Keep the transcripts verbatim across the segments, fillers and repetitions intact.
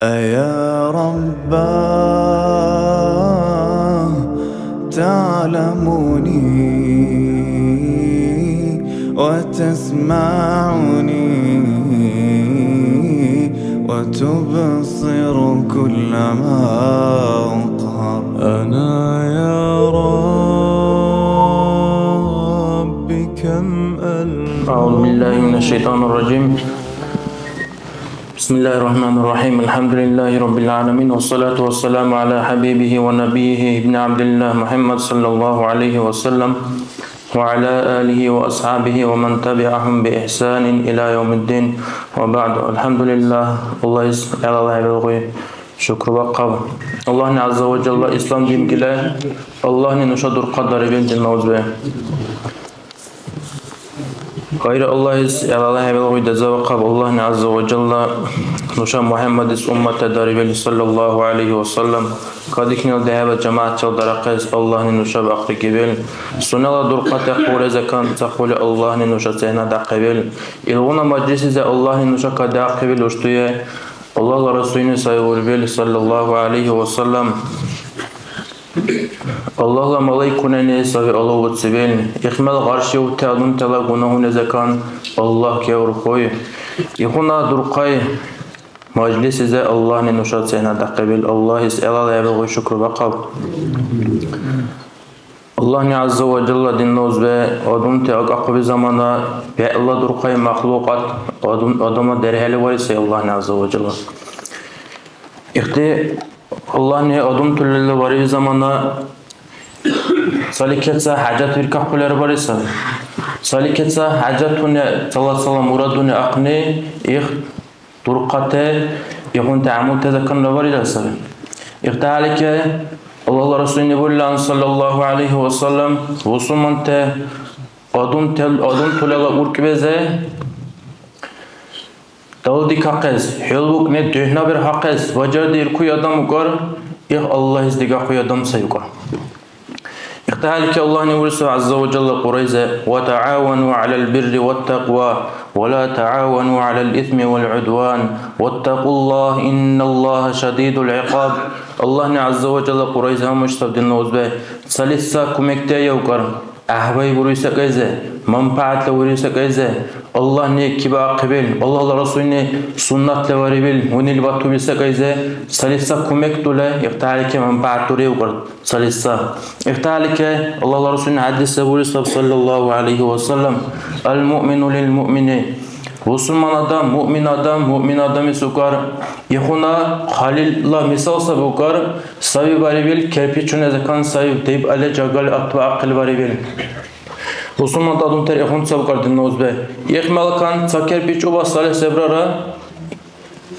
أيا رباه، تعلمني وتسمعني وتبصر كل ما أقهر. أنا يا رب كم ألم. أعوذ بالله من الشيطان الرجيم. بسم الله الرحمن الرحيم. الحمد لله رب العالمين، والصلاة والسلام على حبيبه ونبيه ابن عبد الله محمد صلى الله عليه وسلم وعلى آله وأصحابه ومن تبعهم بإحسان إلى يوم الدين. وبعد. الحمد لله. Аллагьис гӀелала хӀебелгъуй, шукру бахъаб. Аллагьни гӀязза ва жалла ислам дин гила, Аллагьни нуша дурхъадарибил динна узби. Гъайра Аллагьис гӀелала хӀебелгъуй деза бахъаб. Аллагьни гӀязза ва жалла нуша МухӀяммадис умматла дарибил, саллаллаху гӀялайхи ва саллям. Кадикнила дехӀеба жамагӀятчил дарахъес Аллагьни нушаб ахъдикибил. Сунела дурхъати хъулизакан ца хъули Аллагьни нуша цехӀнадяхъибил. Илгъуна мажлисизи Аллагьни нуша кадяхъибил уштуе. Аллагьла Расулни сай урбил, саллаллаху гӀялайхи ва саллям. Аллагьла малайкунани саби алавуцибил. Ихмел гъаршиубти адамтала гунагьуни закан Аллагь кеурхуй. Ихуна дурхъай мажлисизи Аллагьни нуша цехӀнадяхъибил. Аллагьис гӀелала хӀебелгъуй, шукру бахъаб. Аллагьни гӀязза ва жалла динна узби адамти акӀахъуби замана, бегӀла дурхъай махлукьат адам, адамла дерхӀели варисай Аллагьни гӀязза ва жалла. Ихти Аллагьни адамтулила вариби замана цаликеца хӀяжат виркахъули арбари саби. Цаликеца хӀяжатуни, цала-цала мурадуни ахъни, их дурхъати, ихунти гӀямулти заканра барира саби. Ихталики Аллагьла Расулни бурилан, саллаллаху гӀялайхи ва саллям, бусурманти адамтел-, адамтулала уркӀбезе далдикахъес, хӀулбукӀни духӀнабирхьахъес бажардиркуй адам укӀар, их Аллагьис дигахъуй адам сай укӀар. Ихталики Аллагьни бурису гӀязза ва жалла Кьурайзе: «Ва тагӀавану гӀялал бирри ват такьва, ва ла тагӀавану гӀялал исми вал гӀудван, ваттакьуллагь, инналлагьа шадидул гӀикьаб». Аллагьни гӀязза ва жалла Кьурайзе гьамушсаб динна узби, цалис ца кумекдая укӀар. ГӀяхӀбай буруй секӀайзе, манпагӀятла уруй секӀайзе, Аллагьни кибаахъибил, Аллагьла Расулни суннатла варибил, гьунил батуби секӀайзе, цалис ца кумек дула, ихталики манпагӀят дуриубкӀар, цалис ца. Ихталики Аллагьла Расулни хӀядис бурисаб, саллаллаху гӀялайхи ва саллям: «Ал-муъмину лил-муъмини». Бусурман адам, муъмин адам, муъмин адамис укӀар, ихуна халилла мисал саби укӀар, саби барибил кирпичуни закан саби дебали жагали атбаахъили барибил. Бусурман адамтар ихунцаб кьардин узби. Ихмалкан ца кирпич убасали себрара,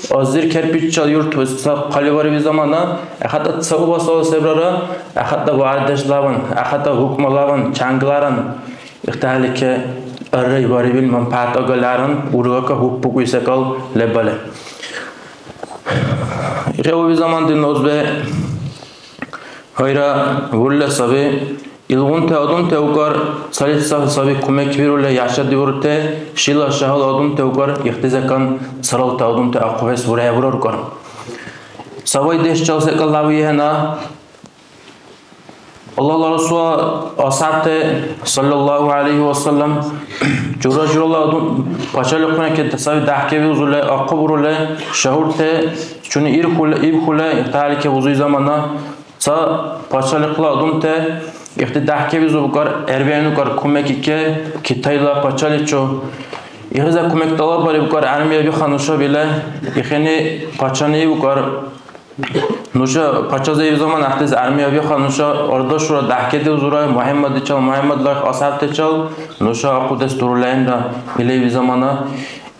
азир кирпиччал юрт ца хъаливариб замана, ахата ца убасала себрара, ахата вардешлаван, ахата хӀукмалаван, чангларан, ихталики аррай барибил манпагӀят агаларан, ургака хӀуппукӀуй секӀал лебали. Ихе уби заман дин узби. Гьайра, бурла саби. Илгъунти адамти укӀар, цалис ца саби кумекбирули яшадиурти, шила шагьала адамти укӀар, ихтизакан царалти адамти ахъбуцес бургӀебурар укӀар. Ца вайдешчил секӀал лявиихӀена, Аллагьла Расулла асхӀябти, саллаллаху гӀялайхи ва саллям, жура-журала адам пачалихъуни кеда саби дяхӀкебиузули, ахъбурули, шагьурти чуни ирхьули, ибхьули, ихтали кебузуй замана, Ца пачалихъла адамти ихти дяхӀкебизуб укӀар, гӀербиану укӀар кумекике Китайла пачаличу. Ихиза кумек тӀалаббариб укӀар, гӀярмия биха нушаб или. Ихини пачани иб укӀар, нуша пачаза иб замана гӀяхӀдеш гӀярмия биха, нуша ардашура дяхӀкедилзура МухӀяммадличил, МухӀяммадла асхӀябтачил, нуша ахъудес дурулаинра или иб замана.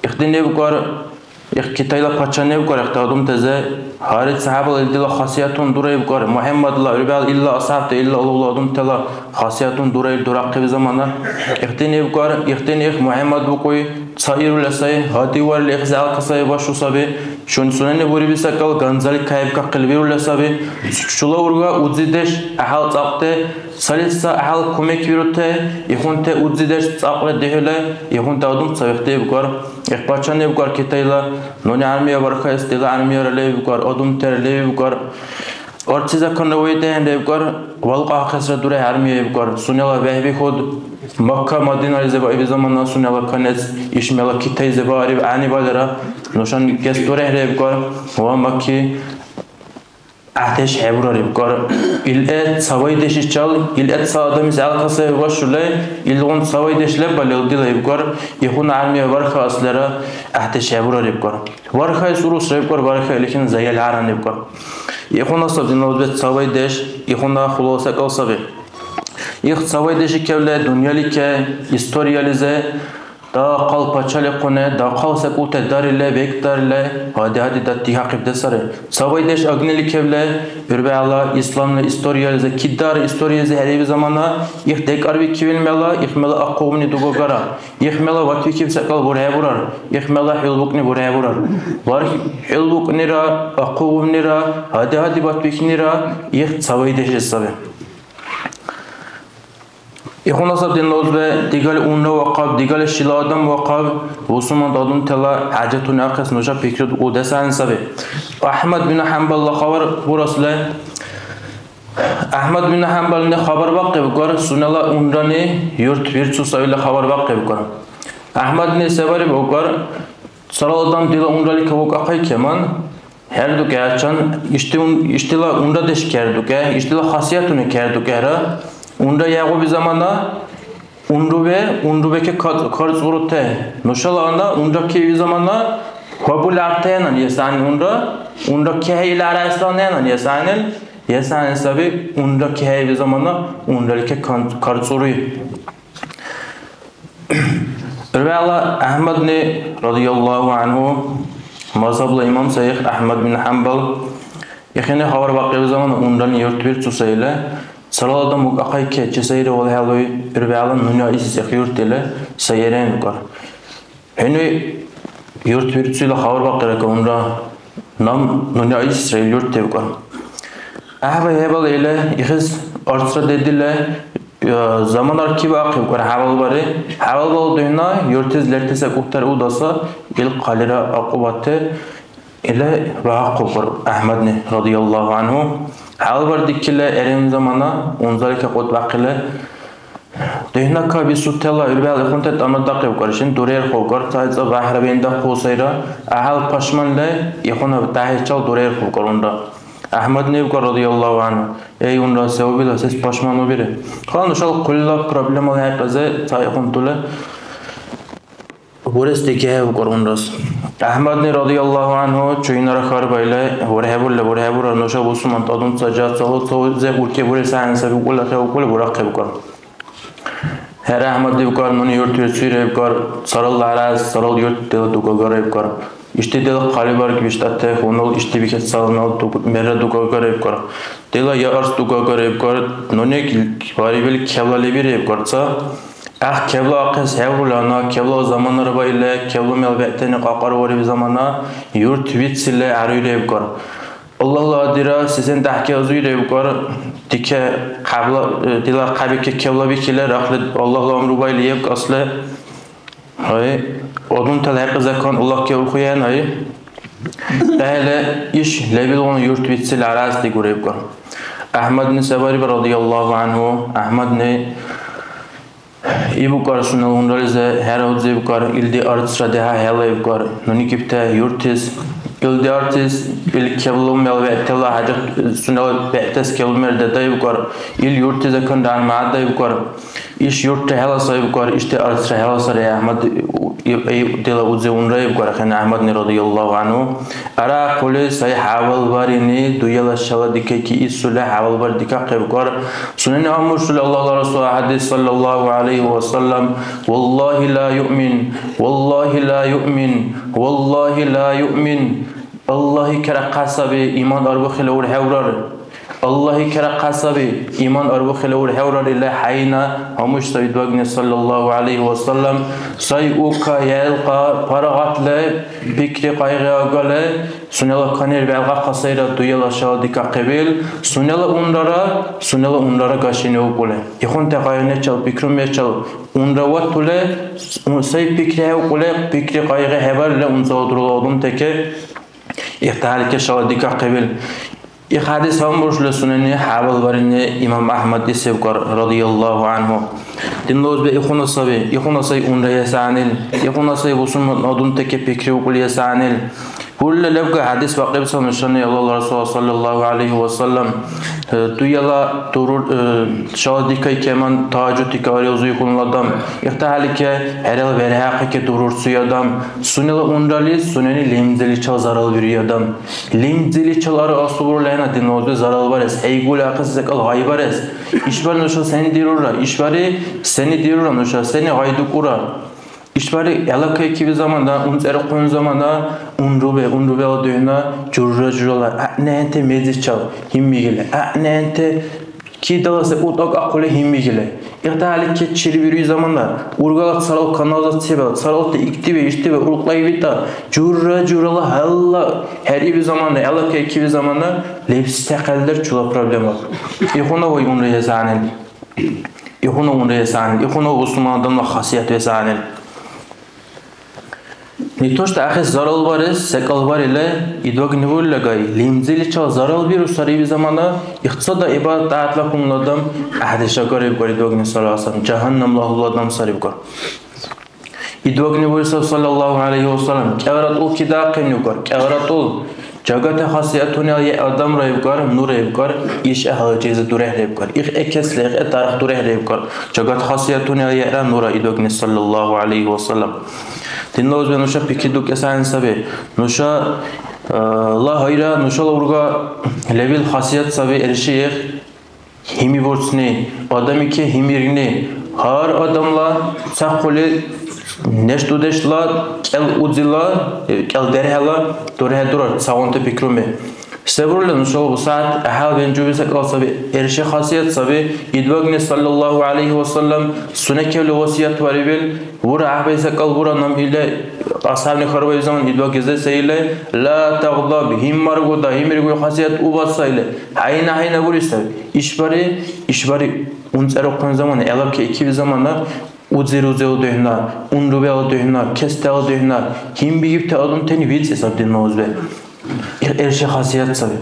Ихтини иб укӀар, Их Китайла пача не укӀар, ихти адамтази гьари ца хӀябал илдила хасиятун дураиб укӀар, МухӀяммадла, рибал илла асхӀябти, илла улула адамтала хасиятун дураил дурахъиб замана. Ихти не укӀар, ихтини их МухӀяммад букӀуй, цаирули сай, гьатӀи варили ихъ зягӀипа сай башу саби. Чун сунени буриби секӀал ганзали кайибкахъили бирули саби. Чула урга узидеш гӀяхӀял цӀакьти, цалис ца гӀяхӀял кумекбирути, ихъунти узидеш цӀакьли дихӀули, ихъунти адамти цавехӀти ибкӀар. Ихъ пачани ибкӀар Китайла, нуни гӀярмия бархаэс дила гӀярмияра леб ибкӀар, адамтира леб ибкӀар. Арцизаканра вайтӀехӀе лебкӀар, валкьа ахъесра дурехӀе гӀярмия ибкӀар. Сунела бехӀбихьуд Макка-Мадинализи баиби замана сунела канец, ишмела Китайзи баариб гӀягӀнибалра, нушани гес дурехӀе лебкӀар ва Макки гӀяхӀдеш хӀебурар ибкӀар. ИлхӀед цавайдешичал, илхӀед ца адамис гӀелкьа сай вашули, илгъуна цавайдеш леб балил дила ибкӀар, ихъуна гӀярмия вархаэслира гӀяхӀдеш хӀебурар ибкӀар. Вархаэс урус лебкӀар, вархаэс илхӀен заялхӀяран ибкӀар. Ихъуна саб динла узбе цавайдеш, ихъуна хулал секӀал саби. Их цавайдеши кевле дунъялике, историялизе, дахъал пачалихъуне, дахъал секӀулте дариле, бекӀдариле, гьади-гьади датдихьахъиб де сари. Цавайдеш агнили кевле, гӀурбегӀла исламла историялизе, кидар историялизе хӀериби замана, их декӀарбикибил мела, их мела ахъугъуни дугагара. Их мела ватбикиб секӀал бурхӀебурар, их мела хӀулбукӀни бурхӀебурар. Варх хӀулбукӀнира, ахъугъунира, гьади-гьади батбикнира их цавайдешес саби. Ихъуна саб динла узбе, дигали унра вахъаб, дигали шила адам вахъаб, бусурман адамтала хӀяжатуни ахъес нуша пикридукӀудесани саби. АхӀмад бин ХӀямбалла хабар бурасли, АхӀмад бин ХӀямбални хабар бакьибкӀар, сунела унрани юрт бирцусавила хабар бакьибкӀар. АхӀмадни се бариб укӀар, царал адам дила унрали кавукӀахъай кеман, хӀердукӀехӀе чан, ишди ун-, ишдила унрадеш кердукӀехӀе, ишдила хасиятуни кердукӀехӀера, унра ягъуби замана, Унрубе, унрубеке кар-, карцӀурутая. Нушала гьанна унра кеиби замана хӀебулартаенан, есани унра, унра кехӀеили арайсдалненан, есанил, есани саби, унра кехӀеиби замана унралике кан-, карцӀури. РегӀла ГӀяхӀмадни, радияллаху анху, мазгьабла имам сайх ГӀяхӀмад бин ХӀямбал, ихини хабар бакьиб замана унрани юртбирцу сайла, царал адам укӀахъайке, чи сайри валхӀелуй, ирбегӀла нуни аиси цӀех юртила, сай эрен укӀар. ХӀуни юртбирцуйла хабар бакьирака унра, нам нуни аисра ил юрт девкӀар. ГӀяхӀбай хӀебал ила ихис арцра дедила, э, замана аркибаахъибкӀар хӀябал бари. ХӀябал бала духӀна юртис лертес акӀубтар удаса, ил хъалира акьубати. Ила багьахъубкӀар ГӀяхӀмадни, радияллаху анху. ХӀябал бар дикила эрен замана унзалика кьутӀбяхъила. ДухӀна кабисутела гӀурбала ихъунти тӀама дакьибкӀар, шин дурерхъубкӀар, цайцӀа бяхӀра вендахъу сайра. ГӀяхӀял пашманла ихъуна дяхӀичал дурерхъубкӀар унра. ГӀяхӀмадни ибкӀар, радияллаху анху: «Эй, унра, се убила, сес пашман убири?» Ха, нушала хъулила проблемала хӀекьлизи ца ихъунтули. Бурес дикехӀе укӀар унрас. ГӀяхӀмадни, радияллаху анху, чуйнара хьарбаили, урхӀебурли, урхӀебурар, нуша бусурман тӀадумца жа цалу цалузе уркӀи бурес гӀягӀни саби укӀули хӀевкӀули бурахъибкӀар. ХӀера, ГӀяхӀмад, ибкӀар, нуни юрт вирцуйра, ибкӀар, царалла араз, царал юрт дила дугагара, ибкӀар. Ишди дила хъалибарг биштӀати хьунул ишди бихес цаланал дуг-, мерра дугагара, ибкӀар. Дила я арц дугагара, ибкӀар, нуни барибил кевлали бири, ибкӀар, ца. ГӀяхӀ кевла ахъес хӀеврули гьанна, кевла заманара баили, кевла мел бегӀтани кьакьарвариб замана, юрт вицили гӀяруйра ибкӀар. Аллагьла адира, сисен дяхӀкайзуйра ибкӀар, дике хъябла, дила хъябике кевла бикили, рахли Аллагьла амру байли ебкӀасли, гьай, адамтала хӀекьлизакан Аллагь кевурхуян, гьай. ДяхӀли иш лебилгъуна юрт вицили арас дигура ибкӀар. ГӀяхӀмадни се бариб, радияллаху анху, ГӀяхӀмадни ибукӀар, сунела унрализи хӀералзибкӀар, илди арцра дяхӀяхӀелаибкӀар, нуни гибти юртис. Илди арцис, ил кевлумел вегӀтала хӀяжат, сунела бегӀтас кевлумер дадаибкӀар, ил юртизакан ранмагӀадаибкӀар. Иш юртра хӀела сайбкӀар, ишди арцра хӀела сари, ГӀяхӀмад, и, и, дила узи унраибкӀар, ахӀен ГӀяхӀмадни, радияллаху анху. Ара хъули сай хӀябал барини, дуяла шала дикайки исули хӀябал бар дикахъибкӀар. Сунени амуршули Аллагьла Расул хӀядис, саллаллаху гӀялайхи ва саллям: «Валлагьи ла юъмин, валлагьи ла юъмин, валлагьи ла юъмин». Аллагьи керахъа саби, иман арбухъила урхӀеврар. Аллагьли керахъа саби, иман арбухили урхӀеврар или хӀяйна гьамуш саби идбагни, саллаллаху гӀялайхи ва саллям, сай ука, хӀялкьа, парагъатла пикри-къайгъи агали, сунела канир белгӀахъа сайра дуяла шала дикахъибил, сунела унрара, сунела унрара гашини укули. Ихъунти къайгъначил, пикрумачил унра ватули, сай пикри хӀевкӀули, пикри-къайгъи хӀебарили, унзала дурала адамтеке ихтахӀелике шала дикахъибил. Их хӀядис гьанбуршули сунени хӀябал барни имам ГӀяхӀмад исевкар, радияллаху анхӀу. Динла узби, ихуна саби, ихуна сай унра ясанил, ихуна сай бусурман адамтеке пикриукӀули ясанил. Гьурли лебга хӀядис бакьиб ца нушани Аллагьла Расул, саллаллаху гӀялайхи ва саллям, э, дуяла дурур, э, шала дикай кеман тагьажудтика арил зуйхунла адам. ИхтахӀелике хӀерала верхӀяхъике дурурцуй адам. Сунела унрали сунени лимцӀиличил зарал бируй адам. ЛимцӀиличил ара асубирулхӀена динлази зарал барес, хӀейгули ахъес секӀал гъай барес. ИшбархӀи нуша сен дирулра? ИшбархӀи сени дирулра нуша? Сени гъайдукӀура? ИшбархӀи гӀелакайкиби замана, унцӀерхъун замана, унрубе, унрубела духӀна, журра-журала гӀягӀненте мезичил гьиммигили, гӀягӀненте кидала секӀул тӀакӀахъули гьиммигили. ИхтахӀелике чили бируй замана, ургала царал канализациябала, царалти иктиби, иштиби, улкьай витӀа, журра-журала гьалла хӀериби замана, гӀелакайкиби замана, лебси тяхъялдер чула проблема. Ихуна вай унра ясанил. Ихуна унра ясанил. Ихуна бусурман адамла хасият весанил. Не то что ахӀес зарал барес, секӀал барили, идвагни бурили гай, лимцӀиличил зарал биру сариби замана, ихцада ибадат-тӀаатла хьунул адам гӀяхӀдеш агариб гар идвагни, саллаллаху гӀялайхи ва саллям, жагьаннамла агьлула адам сариб гар. Идвагни бурисаб, саллаллаху гӀялайхи ва саллям, кӀягӀратӀул кидахъен ибгар, кӀягӀратӀул. Жагати хасиятунала е адамра ибгар, нура ибгар, иш гӀяхӀлачилизи дурехӀра ибгар, их экесли, их дарх дурехӀра ибгар. Жагати хасиятунала еъра нура идвагни, саллаллаху гӀялайхи ва саллям. Динла узби, нуша пикридукӀес гӀягӀни саби. Нуша, э, ла гьайра, нушала урга лебил хасият саби, эрши их. Гьими бурцни, адамике гьимирни, гьар адамла ца хъули неш-дудешла, кӀел узила, кӀел дерхӀела дурхӀя дурар, цагъунти пикруми. Се бурулра нушала бусягӀят гӀяхӀял венжуби секӀал саби, эрши хасият саби, идвагни, саллаллаху гӀялайхи ва саллям, сунекевли васият варибил, Ура, гӀяхӀбай секӀал, ура, наб или асхӀябни хьарбаиб заман идвагизе се или, ла тагъдаб, гьиммаргуда, гьимиргуй хасият убас сай или. ХӀяйна-хӀяйна бури сай. ИшбархӀи, ишбархӀи унцӀерухъун замана, гӀелаб кеикиби замана, узир-узила духӀна, унрубела духӀна, кестала духӀна, гьимбигибти адамтани вицӀи саб динна узби. Их гӀерши хасият саби.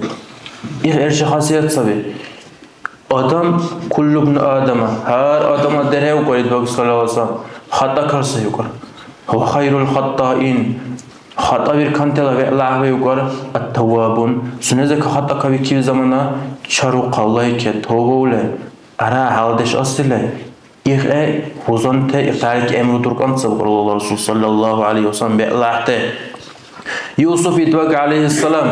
Их гӀерши хасият саби. Адам, куллу бну Адама, гьар адамла дерхӀевкӀар, идбаг саллаллаху алейхи ва саллям, хатӀакар сай укӀар. Ва хайрул хаттаин, хатӀа биркантала вегӀла гӀяхӀвай укӀар, ат-таввабун, сунезака хатӀа кабикиб замана чарухъа, Аллагьике тавбауле, ара гьаладеш асиле, ихӀе бузанте, ихтарик гӀямру дуркӀан саб укӀар Аллагьла Расул саллаллаху алейхи ва саллям, бегӀла гӀяхӀте. Юсуф идбаг, гӀялайхиссалам.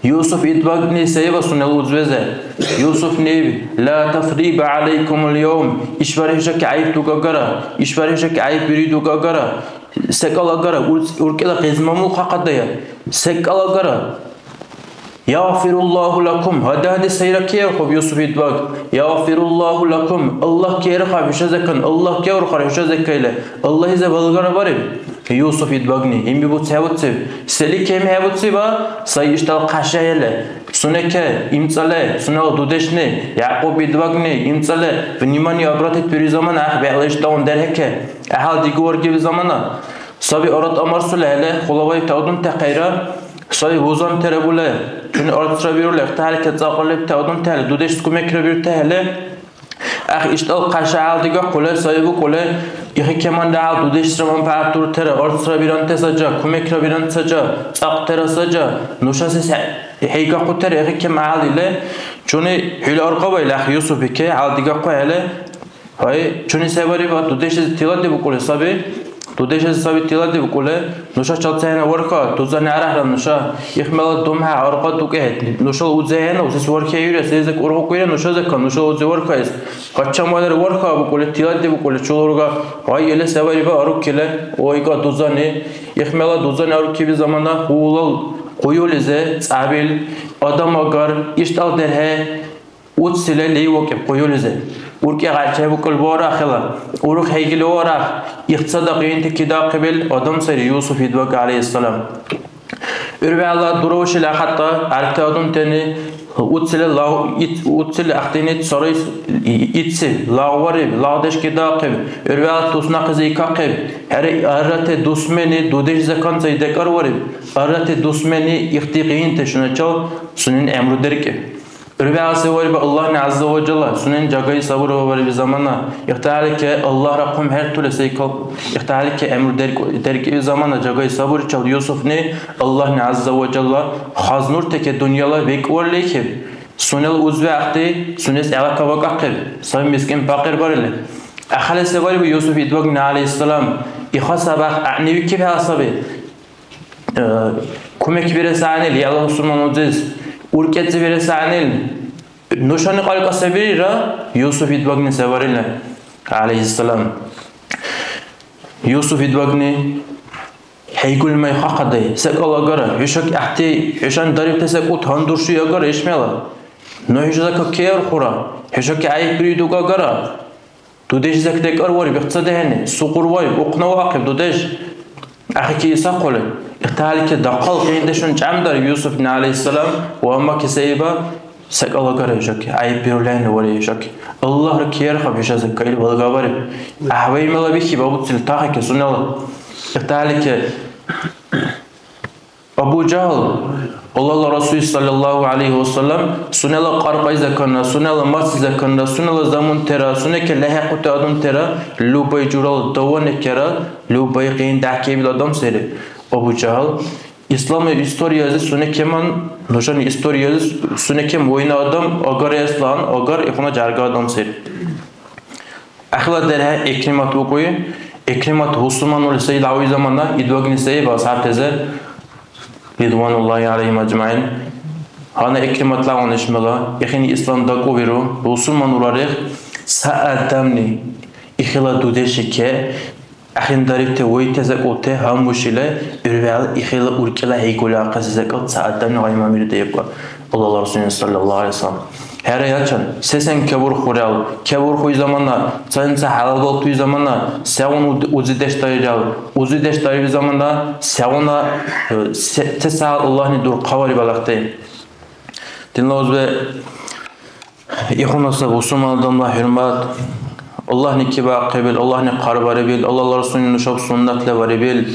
Юсуф идбагни саиба сунела узбезе? Юсуф нив, ла тафриба гӀялайкумул явм. ИшбархӀи хӀушаки гӀяйиб дугагара. ИшбархӀи хӀушаки гӀяйиб бири дугагара. СекӀал агара, урц-, уркӀила гъезмамул хъахъадая. СекӀал агара. Ягъфируллаху лакум. Гьади-гьади сайра киэрхъуб Юсуф идбаг. Ягъфируллаху лакум. Аллагь киэрхъаб хӀуша закан. Аллагь киэрхъар хӀуша закайла. Аллагьизе балгара бариб. Юсуф идбагни, гьимбибуц хӀебуциб. Сели кеми хӀебуциба? Сай ишдал хъяшаэли. Сунеке, имцӀале, сунела дудешни, Якьуб идбагни, имцӀале, внимание обратить бири замана, ахӀ, бегӀла ишдаун дерхӀеке. ГӀяхӀял дигу варгиби замана. Саби арат амарсули хӀели, хулавай таудунти хъайра, саби бузан терабули, чуни арцра бирули, ихтахӀели кецӀакьалибти адамти хӀели, дудешс кумекра бирути хӀели, ГӀяхӀ ишдал хъяшагӀял дигахъули сай букӀули, ихи кеман дягӀял дудешра манпагӀятдуртира, арцра биранти саджа, кумекра биранти саджа, цӀакьтира саджа, нушаси се хӀейгахъутира ихи кеман гӀял или, чуни хӀули аргъабаили, ахӀ, Юсуф ике гьал дигахъухӀели, гьай, чуни се бариба, дудешли тилади букӀули саби. Дудешази саби тилади букӀули, нушачил цахӀнара вархьа, дузани арахӀра нуша. Ихмела думхӀя аркьа дукӀехӀе. Нушала узехӀе, узес вархьаиура, селизек ургъукӀира нушазекан, нушала узи вархьаэс. Гьачам валира вархьа букӀули, тилади букӀули, чула урга гъай или се бариба арукили, ойка дузани. Ихмела дузани арукиби замана хӀулал къуюлизи цӀябил адам агар, ишдал дерхӀе, Уцсила лейвакӀиб къуюлизи. УркӀи гъайчебукӀули буара хила. УруххӀейгили вара. Ихцада къиянти кидахъибил адам сари Юсуф идбаг гӀялайхиссалам. ГӀурвала дуравшила хатӀа гӀярти адамтани уцсила лагъ-, ит-, уцсила ахъдини царайс итси лагъвариб, лагъдеш кидахъиб. ГӀурвала туснакъизи икахъиб. ХӀера, аррати дусмени дудеш закан цай декӀарвариб. Аррати дусмени ихти къиянти шуначал сунени гӀямру деркӀиб. ГӀурбегӀси вариба Аллагьни ГӀязза ва Жалла сунени жагай сабур ва вариби замана. Ихтиярли ке Аллагьра хъумхӀертули сайкал, ихтиярли ке гӀямру дерк-, деркӀиби замана жагай сабурчил Юсуфни Аллагьни ГӀязза ва Жалла хазнуртеке дунъяла бекӀварли икиб. Сунела узвяхъти сунес гӀелакавакӀахъиб, саби мискин пакьир барили. Ахали се вариба Юсуф идбагни гӀялайхиссалам, иха сабах гӀягӀнивикибхӀела саби. Э, кумекбирес гӀягӀнили, яла бусурман узес уркӀецӀибирес гӀягӀнили, нушани кьалкьа се бирира, Юсуф идбагни се барили, гӀялайхиссалам. Юсуф идбагни хӀейгули май хахъадай, секӀал агара, хӀуша гӀяхӀти, хӀушани дарибти секӀулти гьандурши агара ишмела. Ну хӀуша закаккиархура, хӀушаки гӀяйиббири дугагара. Дудеш зекдекӀар вариб ихцадехӀенни, сукъур вариб, ухънаваахъиб дудеш. Ахики исахъули, ихталики дахъал къиндешуни чӀямдариб Юсуфни гӀялайхиссалам ва амма кисаиба, секӀал агара ишаки, гӀяйиббирулхӀенни вари ишаки. Аллагьра киярхъаб иша закка, ил балгабариб. ГӀяхӀваймала бихьиб абуцили тахики сунела. Ихталики Абу Жагьл, Аллагьла Расул саллаллаху гӀялайхи ва саллям, сунела кьаркьайзаканра, сунела масизаканра, сунела замунтира, сунеке лехӀихъути адамтира, любой журала даванекера, любой къин дяхӀкебил адам сари. Абу Жагьл, исламла историязи сунекеман, нушани историязи сунекем война адам агарес лан, агар ихуна жярга адам сари. Ахила дерхӀе Икримат укӀуй. Икримат бусурман ули сай лявуй замана, идвагни сай ва асхӀябтазе, ридвануллахи гӀялайгьим аджмагӀин. Гьанна Икримат ляван ишмала, ихини ислам дакӀувиру, бусурман урарих, ца адамни ихила дудеши ке, ахиндарибти вайтес акӀубти гьамушила, гӀурвял ихила уркӀила хӀейгули ахъес секӀал ца адамни гъаймамирдиибкӀар. Аллагьла Расулни саллаллаху гӀалайхи ва саллям. ХӀера, ячан, се-сен кебурхурял, кебурхуй замана, цаца хӀялалбалтуй замана, сегъуна уд-, узидеш дарирал, узидеш дариб замана, сегъуна, э, се-, се цагьал Аллагьни дурхъавариб алахъти. Динла узби, ихуна саб бусурман адамла хӀурмат, Аллагьни кибяхъибил, Аллагьни хъарбарибил, Аллагьла Расулни нушаб суннатла барибил,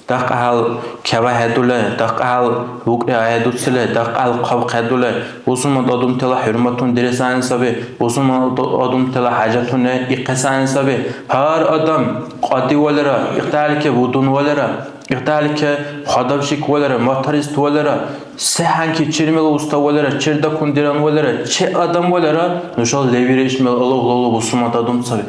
дахъал кавахӀедули, дахъал букьри ахӀедуцили, дахъал хъабхӀедули, бусурман адамтала хӀурматун дирес гӀягӀни саби, бусурман адамтала хӀяжатуни ихъес гӀягӀни саби. Гьар адам кьадивалира, ихталики будунвалира, ихталики хадавшиквалира, моториствалира, се хӀянки чирмила уставалира, чердакундиранвалира, че адамвалира, нушала левира ишмел Аллагьла бусурман адам саби.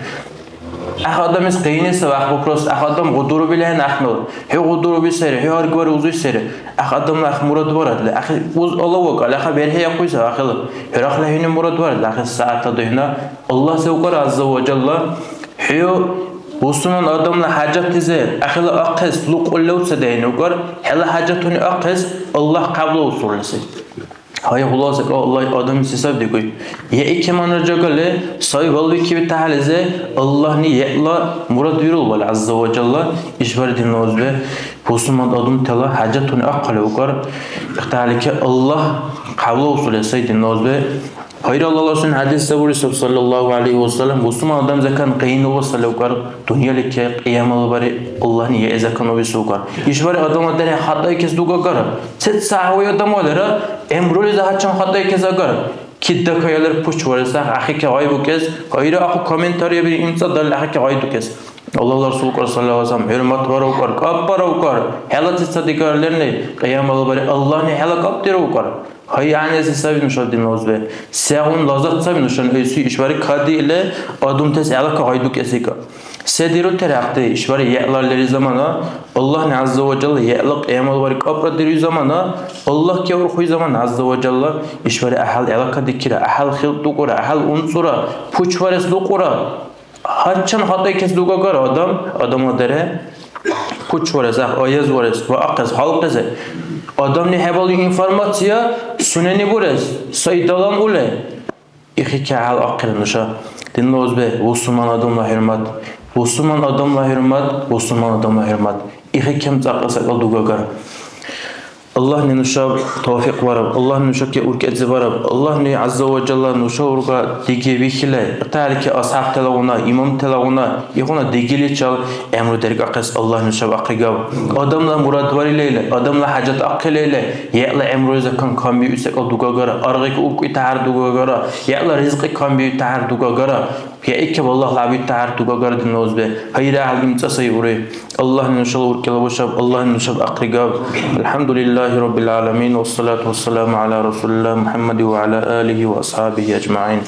ГӀяхӀ адамис къиянни саби, гӀяхӀ вопрос, гӀяхӀ адам гъудурубили ахӀен ахӀмела. ХӀу гъудуруби сайри, хӀу гьаргбари узуй сайри. ГӀяхӀ адамла гӀяхӀ мурад барадли, гӀяхӀ уз алавакӀалли, гӀяхӀ берхӀи ахъуй саби, гӀяхӀила. ХӀурахъла хӀуни мурад барадли, гӀяхӀил сягӀятла духӀна. Аллагь се укӀар, ГӀязза ва Жалла, хӀу бусурман адамла хӀяжатлизи гӀяхӀила ахъес лукӀули левцадехӀе укӀар, хӀела хӀяжатуни ахъес Аллагь кьяблаусурли сай. Гьай, хуласи, Аллагь адамси саб дигуй. ЕӀикеманра жагали, сай валбикиб тахӀялизи, Аллагьни еъла мурад вирулвал, ГӀязза ва Жалла, ишбар динла узби, бусурман адамтала хӀяжатуни ахъали укӀар, ихталики Аллагь кьяблаусули сай динла узби. Гьайра Аллагьла сун хӀядис сабури саб, саллаллаху гӀялайхи ва саллям, бусурман адам закан къияннила сали укӀар, дунъяличи кьиямала бари Аллагьни еъ закан увес укӀар. Ишбари адамла дерхӀе хатӀаикес дугагара. Сецад гьавай адамалира, гӀямрулизир гьачам хатӀаикес агара. Кидакаялра пучварес ахӀи, ахӀи гъайбукӀес, гъайра ахъу комментарийби имцӀадалли ахӀи гъайдукӀес. Аллагьла Расул укӀар, саллаллаху гӀялайхи ва саллям, хӀурматбара укӀар, кӀапӀбара укӀар, хӀела цица дигарли лерни, кьиямала бари Аллагьни хӀела кӀапӀдира укӀар. Гьай, гӀягӀниси саби нуша динла узби. Сегъуна лазат саби нушани гӀуйси ишбархӀи кадиили, адамтас гӀелака гъайдукӀесика? Се дирутира ахъти ишбархӀи еъла лери замана, Аллагьни ГӀязза ва Жалла еъла кьиямала бархӀи кӀапӀра дируй замана, Аллагь кеврухъуй замана ГӀязза ва Жалла ишбархӀи гӀяхӀял гӀелакадикира, гӀяхӀял хилтӀукӀура, гӀяхӀял унцура, пучварес лукӀура. Гьачам хатӀаикес дугагара адам, адамла дерхӀе, пучварес, ах-, аязварес ва ахъес халкьлизи. Адамли хӀебалуй информация сунени бурес, сай далам ули. Ихи кегӀал ахъира нуша. Динна узби, бусурман адамла хӀурмат. Бусурман адамла хӀурмат, бусурман адамла хӀурмат. Ихи кем цӀакьла секӀал дугагар. Аллагьни нушаб тавфикъ бараб, Аллагьни нушаки уркӀецӀи бараб, Аллагьни ГӀязза ва Жалла нуша урга диги вихьилай, итхӀелки асхӀябталагъуна, имамталагъуна, ихъуна дигиличил гӀямру деркӀахъес Аллагьни нушаб ахъри гав. Адамла мурад барилайла, адамла хӀяжат ахъилайла, яла гӀямрулизакан камбиуси секӀал дугагара, аргъики убкӀуй тяхӀяр дугагара, яла ризкьи камбиуй тяхӀяр дугагара, я икаб Аллагьла гӀябид тяхӀяр дугагара динна узби. Гьайра гьалгимцӀа сай ури. Аллагьни нушала уркӀила бушаб, Аллагьни нушаб ахъри гав. АлхӀямдулиллахи Раббил гӀаламин, вассалату вассаламу гӀяла Расулилла МухӀяммади ва гӀяла алихи ва асхӀябихи аджмагӀин.